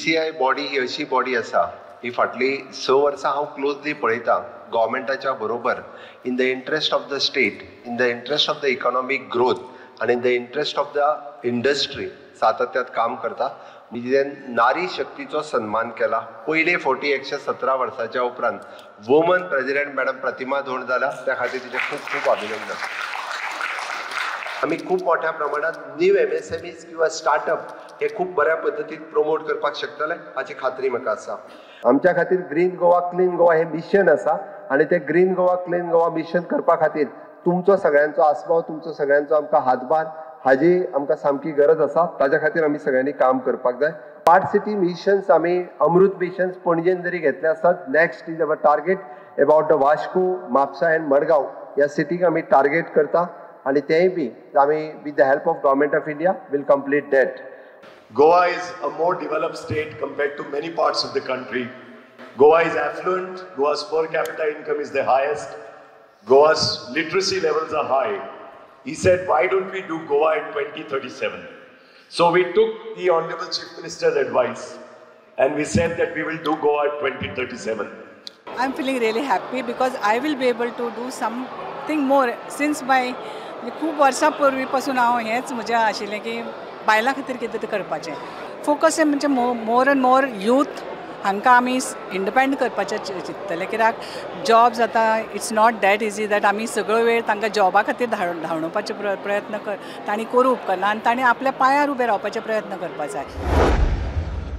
CCI body ही अशी body आसा, ही फाटली 6 वर्सां हांव क्लोजली पळयता गव्हर्मेंटाच्या बरोबर, in the interest of the state, in the interest of the economic growth आनी in the interest of the industry सातत्यात काम करता. म्हणजे नारी शक्तीचो सन्मान केला. पयले फावटी 117 वर्साच्या उपरांत woman president madam Pratima Dhond जाला, त्या खातीर तिचें खूब खूब अभिनंदन. आमी खूब मोठ्या प्रमाणात न्यू MSMEs किंवा स्टार्टअप हे खूब बऱ्या पद्दतीन प्रमोट करपाक शकतले हाची खात्री म्हाका आसा. आमच्या खातीर ग्रीन गोवा क्लीन गोवा हे मिशन आसा आनी ते green Goa clean Goa mission करपा खातीर तुमचो सगळ्यांचो आस्पाव, तुमचो सगळ्यांचो आमकां हातभार हाजी आमकां सामकी गरज आसा. ताज्या खातीर आमी सगळ्यांनी काम करपाक जाय. स्मार्ट सिटी मिशन्स आमी अमृत मिशन्स पणजेन जरी घेतले आसात, next is our target about the Vasco, Mapusa and Madgaon ह्या सिटीक आमी टार्गेट करता आनी तेंय बी आमी with the help of government of India will complete that. Goa is a more developed state compared to many parts of the country. Goa is affluent, Goa's per capita income is the highest, Goa's literacy levels are high. He said, why don't we do Goa in 2037? So we took the Honorable Chief Minister's advice and we said that we will do Goa at 2037. I'm feeling really happy because I will be able to do something more since my खूब वर्सां पूर्वीपासून हांव हेंच म्हजें आशिल्लें की बायलां खातीर कितें तरी करपाचें. फोकस म्हणजे मोर एंड मोर यूथ हांकां आमी इंडिपेंडंट करपाचें चिंततले, कित्याक जॉब जाता, it's not that easy that आमी सगळो वेळ तांकां जॉबा खातीर धांवडोवपाचे प्रयत्न तांणी करूं उपकारना आनी तांणी आपल्या पांयार उबें रावपाचे प्रयत्न करपाक जाय.